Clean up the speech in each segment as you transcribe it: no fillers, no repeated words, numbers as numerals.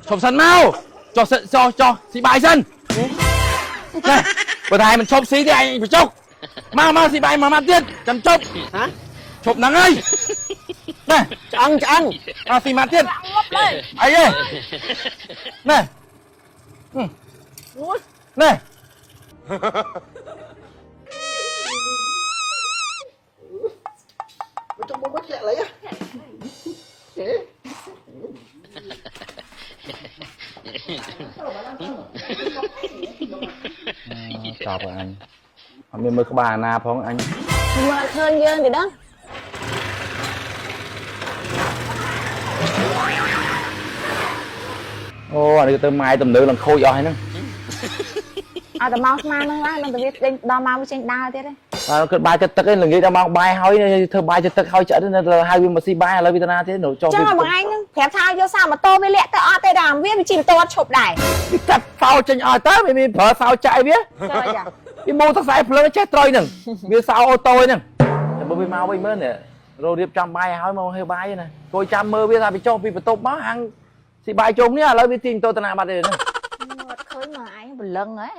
ឈប់សិនមកចុះសិនចុះចុះស៊ីបាយសិនណែបើតែមិនឈប់ស៊ីទេឯងបញ្ចុកមកមកស៊ីបាយមួយម៉ាត់ទៀតចាំជប់ ហ៎ ឈប់ហ្នឹងហើយណែ ឆ្អឹងឆ្អឹង មកស៊ីម៉ាត់ទៀត ងាប់លើ អីទេណែ អូយ ណែ មកចុះមកធ្លាក់លៃហ៎ ចប់ហើយអញអត់មានមើលក្បាលអាណាផងអញ មើលអត់ឃើញយើងទេដឹង អូអានេះទៅម៉ែទំនើឡើងខូចអស់ហើយហ្នឹង ឲ្យតែមកស្មានហ្នឹងឡើងនឹងទៅវាដេញដល់មកវាចេញដើរទៀតឯង បាទគិតបាយចិត្តទឹកឯងល្ងាចដល់ម៉ោងបាយហើយធ្វើបាយចិត្តទឹកហើយឆ្អិតនៅហៅវាមកស៊ីបាយឥឡូវវាទៅណាទៀតនៅចុះ ចឹងឲ្យបងឯងហ្នឹងប្រាប់ថាយកសាម៉ូតូវាលាក់ទៅអត់ទេដល់វាវាជិះម៉ូតូអត់ឈប់ដែរ វាកាត់សោចេញអស់តើវាមានប្រើសោចាក់វា ចឹងអីចា វាមូទឹកខ្សែភ្លើងចេះត្រុយហ្នឹងវាសោអូតូហ្នឹងតែបើវាមកវិញមើលនេះរោរៀបចាំបាយហើយមកហេបាយណាគួយចាំមើលវាថាវាចុះពីបន្ទប់មកហាងស៊ីបាយជុំនេះឥឡូវវាទាញម៉ូតូតាណាបាត់ទេហ្នឹង អត់ឃើញមកឯងព្រលឹងហ៎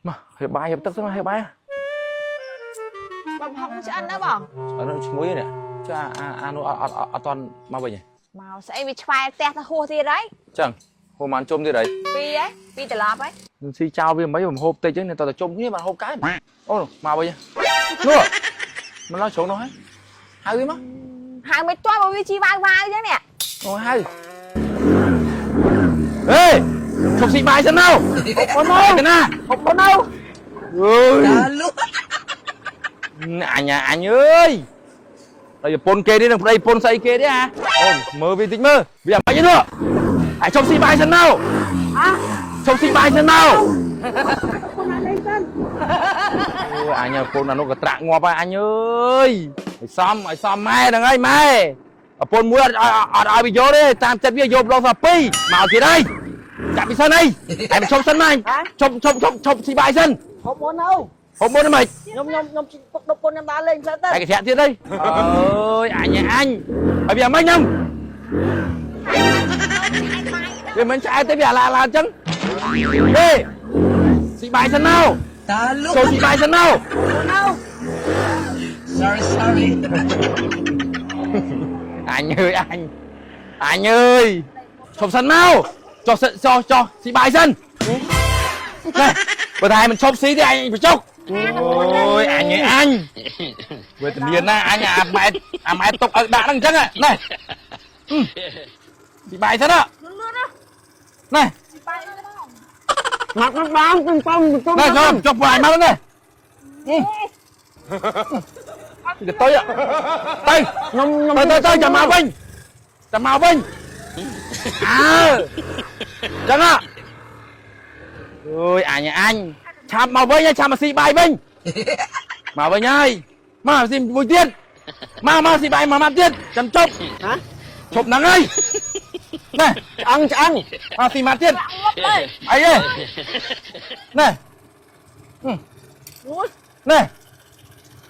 មកហេបាយហេទឹកសិនមកហេបាយ បងហុកឆ្អិនណាបង អត់ឈ្ងុយនេះចាអាអានោះអត់អត់អត់តន់មកវិញទេ មកស្អីវាឆ្វែផ្ទះទៅហួសទៀតហើយ ចឹងហូបបានជុំទៀតហើយ ពីរហ៎ពីរត្រឡប់ហ៎ នឹងស៊ីចោលវាមិនហូបតិចចឹងតើតែជុំគ្នាបានហូបកើតអូមកវិញនោះមិនឡើងជ្រុងនោះហើយហៅវាមក ហៅមិនទាន់បើវាជីវ៉ាវវ៉ាវចឹងនេះ អូហៅហេឈប់ស៊ីបាយសិនមកអូមកទៅណា ហូបនៅ អើយអញអញអើយដល់ប្រពន្ធគេនេះនឹងប្តីប្រពន្ធស្អីគេទេអាអូមើលវាតិចមើលវាអាម៉េចនោះអាឈប់ស៊ីបាយសិនមក អា ឈប់ស៊ីបាយសិនមក ពុនណាលេងសិន អូអញប្រពន្ធអានោះក៏ត្រាក់ងាប់ហើយអញអើយឲ្យសមឲ្យសមម៉ែហ្នឹងហើយម៉ែប្រពន្ធមួយអត់អត់ឲ្យវាយកទេតាមចិត្តវាយកម្ដងសោះពីរមកទៀតហើយចាប់ពីសិនអីតែមិនឈប់សិនមកឈប់ឈប់ឈប់ឈប់ស៊ីបាយសិន ហូបមុននៅ ហូបមុនហ្មង ខ្ញុំខ្ញុំខ្ញុំពុកដប់ពុនខ្ញុំដើរលេងផ្លែទៅ តែគេធាក់ទៀតអីអើយអញអញហើយវាមិនហ្នឹងវាមិនឆ្អែតទេវាអាឡាអាឡាអញ្ចឹងហេស៊ីបាយសិនមក តាលុ ចូលស៊ីបាយសិនមក នៅ sorry sorry អញអើយអញអញអើយឈប់សិនមកចុះសិនចុះចុះស៊ីបាយសិនណែបើតែមិនឈប់ស៊ីទេអញបញ្ចុកអូយអញអើយអញវេទនាណាអញអាម៉ែអាម៉ែទុកឲ្យដាក់ហ្នឹងអញ្ចឹងណែស៊ីបាយសិន លឿនណា ណែ មកមកបានខ្ញុំប៉ំខ្ញុំ ណែចូលចុះបាយមកណែគេទៅទៅ ខ្ញុំខ្ញុំ ទៅទៅទៅចាំមកវិញចាំមកវិញអើចឹងអើយអញអញឆាប់មកវិញឆាប់មកស៊ីបាយវិញមកវិញហើយមកស៊ីមួយទៀតមកមកស៊ីបាយមួយម៉ាត់ទៀតចាំជប់ ហ៎ ជប់ហ្នឹងហើយណែ ឆ្អឹងឆ្អឹង មកស៊ីម៉ាត់ទៀត ងាប់លើ អីទេណែ អូយ ណែ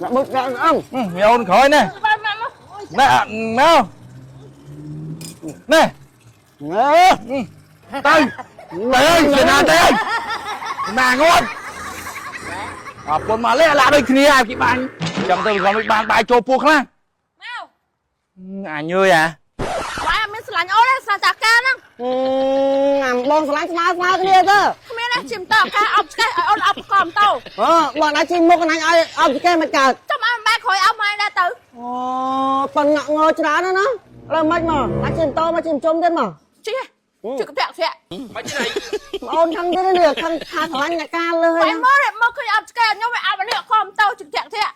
ដាក់បុកដាក់ឆ្អឹង មីអូនក្រោយណែ បានមកមក ណែមកណែ អេ ទៅទៅអើយសេនាទៅអើយណាងត់អរគុណមកលេឡាដូចគ្នាអាគេបាញ់ចាំទៅគាត់មិនបានបាយចូលពោះខ្លះ មក អញអើយអា បាយអត់មានស្រឡាញ់អូនទេស្រឡាញ់តាការហ្នឹង អាបងស្រឡាញ់ស្មើស្មើគ្នាទៅ គ្មានទេជិះតការអប់ឆ្កេះឲ្យអូនអប់កមទៅ អឺបងណាជិះមុខណាញ់ឲ្យអត់គេមិនកើត ចាំឲ្យម៉ែក្រោយអប់ម៉ែដែរទៅ អូប៉ិនងាក់ងល់ច្រើនណាស់ណាឥឡូវមិនមកណាជិះតមកជិះជុំទៀតមក ជិះជិះកធាក់ធាក់ មិនទេ ប្អូនខឹងទៀតនេះខឹងថាស្រឡាញ់អ្នកការលើ បាយមើលមកឃើញអប់ឆ្កេះខ្ញុំឲ្យអប់នេះខំទៅជិះធាក់ធាក់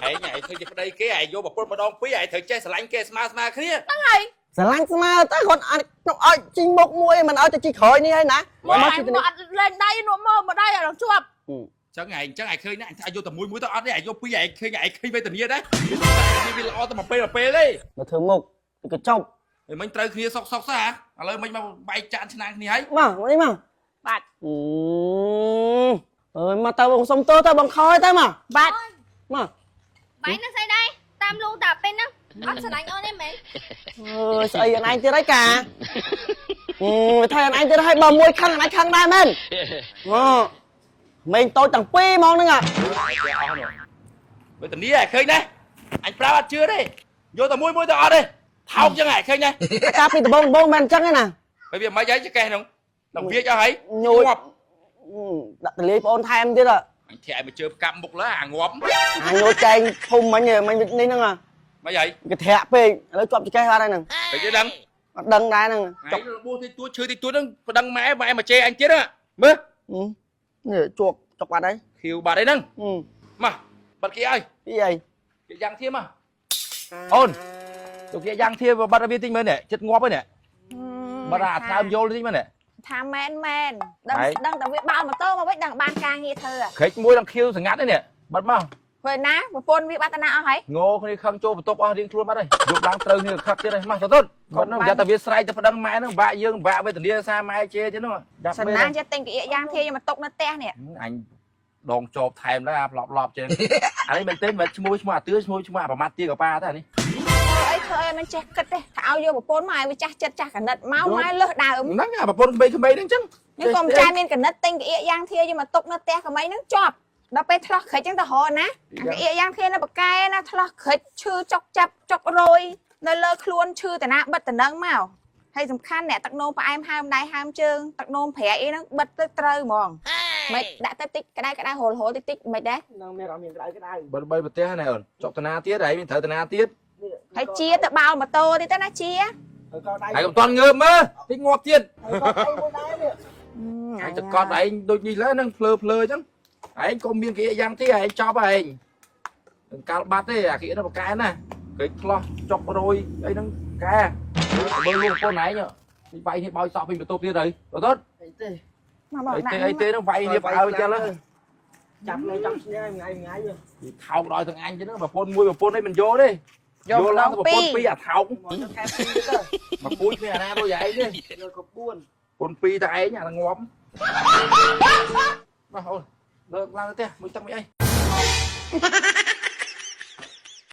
ឯងឯងធ្វើជាប្តីគេឯងយកប្រពន្ធម្ដងពីរឯងត្រូវចេះស្រឡាញ់គេស្មើស្មើគ្នា ហ្នឹងហើយ ស្រឡាញ់ស្មើតែគាត់អត់ឲ្យជិះមុខមួយមិនឲ្យទៅជិះក្រោយនេះហើយណា មកឯងមកអត់លេងដៃនោះមកមកដៃឲ្យដល់ជាប់ ចឹងឯងចឹងឯងឃើញណាឯងយកតែមួយមួយទៅអត់ទេឯងយកពីរឯងឃើញឯងឃើញវេទនាដែរវាល្អតែមួយពេលមួយពេលទេ មកធ្វើមុខទៅកញ្ចប់ ឯមិញត្រូវគ្នាសុកសុកសោះឥឡូវមិញមកបែកចានឆ្នាំងគ្នាហើយ មកនេះមក បាទ អើយមកទៅបងសុំទោសទៅបងខយទៅមក បាទ មក បាយនឹងស្អីដែរតាមលូតាពេលហ្នឹងអត់ស្រឡាញ់អូនទេមែន អើយស្អីអនឯងទៀតហើយកា វាថៃអនឯងទៀតហើយបើមួយខឹងអនឯងខឹងដែរមែនអឺមេងតូចទាំងពីរហ្មងហ្នឹង វេទនាឃើញទេអញប្រាប់អត់ជឿទេយកតែមួយមួយទៅអត់ទេថោកចឹងហ៎ឃើញទេ កាលពីដំបងដំបងមិនអញ្ចឹងទេណា ហើយវាមិនអីចកេះហ្នឹងដល់វាចអស់ហើយ ញួចដាក់តលាយប្អូនថែមទៀត អញធាក់ឲ្យមកជើផ្កាប់មុខលើអាងាប់ អាញួចចែងធំមិញមិញនេះហ្នឹង មិនអី គេធាក់ពេកឥឡូវជាប់ចកេះអត់ហើយហ្នឹង ទៅគេដឹង អត់ដឹងដែរហ្នឹង ចុករបួសតិចតួចឈឺតិចតួចហ្នឹងប្តឹងម៉ែម៉ែមកជេរអញទៀតមើល នេះជាប់ចុកបាត់ហើយ ខៀវបាត់អីហ្នឹងមកបាត់គេឲ្យ ពីអី គេយ៉ាងធៀមមកអូនទៅគេយ៉ាងធៀមបាត់ឲ្យវាតិចមើលនេះចិត្តងាប់ហើយនេះបាត់អាថ្លើមយល់តិចមើលនេះ ថាមែនមែនដឹងដឹងតែវាបោលម៉ូតូមកវិញដឹងបានការងារធ្វើ ក្រិចមួយដល់ខៀវសងាត់នេះបាត់មក ព្រោះណាប្រពន្ធវាបាត់តាណាអស់ហើយ ងោគ្នាខឹងចូលបន្ទប់អស់រៀងខ្លួនបាត់ហើយយប់ឡើងត្រូវគ្នាខឹកទៀតហើយមកទៅទៅគាត់ហ្នឹងយ៉ាតែវាស្រែកទៅប្តឹងម៉ែហ្នឹងបាក់យើងបាក់វេទនាសារម៉ែជេរទៀតហ្នឹង សណាចេះទិញកៀកយ៉ាងធាយកមកទុកនៅផ្ទះនេះ អញដងចោបថែមដែរអាផ្លប់ឡប់ចឹងអានេះមែនទេមិនឈ្មោះឈ្មោះអាទឿឈ្មោះឈ្មោះអាប្រមាថទាកប៉ាទេអានេះ អីធ្វើអីមិនចេះគិតទេថាឲ្យយកប្រពន្ធមកឲ្យវាចាស់ចិត្តចាស់កណិតមកម៉ែលើសដើម ហ្នឹងអាប្រពន្ធក្មេងៗហ្នឹងចឹង នេះក៏មិនចាយមានកណិតទិញកៀកយ៉ាងធាយកមកទុកនៅផ្ទះក្មេងហ្នឹងជាប់ដល់ពេលឆ្លោះក្រិចចឹងទៅរកណាអាកៀកយ៉ាងធានៅបកែណាឆ្លោះក្រិចឈឺចុកចាប់ចុករយនៅលើខ្លួនឈឺតាណាបិទតំណឹងមកហើយសំខាន់អ្នកទឹកនោមផ្អែមហើមដៃហើមជើងទឹកនោមប្រៃអីហ្នឹងបិទទៅត្រូវហ្មងមិនដាក់ទៅតិចក្តៅក្តៅហូលហូលតិចតិចមិនដែរ នឹងមានអត់មានក្តៅក្តៅ បើបីប្រទេសណាអូនចុកតាណាទៀតហើយមានត្រូវតាណាទៀត ហើយជាទៅបោលម៉ូតូទៀតទៅណាជា ហើយកុំតន់ងើបមើលតិចងាប់ទៀតហើយតកត់ឯងដូចនេះឡើយហ្នឹងភ្លើភ្លើអញ្ចឹងឯងក៏មានគេយ៉ាងទៀតឯងចប់ឯងនឹងកាល់បាត់ទេអាគេហ្នឹងបកែណាគេឆ្លោះចុករយអីហ្នឹងកែមើលលួងប្រពន្ធឯងនេះវាយនេះបោយសក់វិញបន្ទប់ទៀតហើយទៅ អីទេ មកបង អីទេអីទេហ្នឹងវាយនេះផ្អើលចឹង ចាប់នៅចាប់ឈ្នះថ្ងៃថ្ងៃ វាថោកដល់ទាំងអញចឹងប្រពន្ធមួយប្រពន្ធអីមិនយកទេយកឡើងប្រពន្ធពីរអាថោក ខែពីរទៅ មកពូជគ្នាអាណាដូចឯងទេ យកក៏4 ប្រពន្ធពីរតែឯងអាងាប់មកអូនលើកឡើងទៅផ្ទះមួយទឹកមួយអី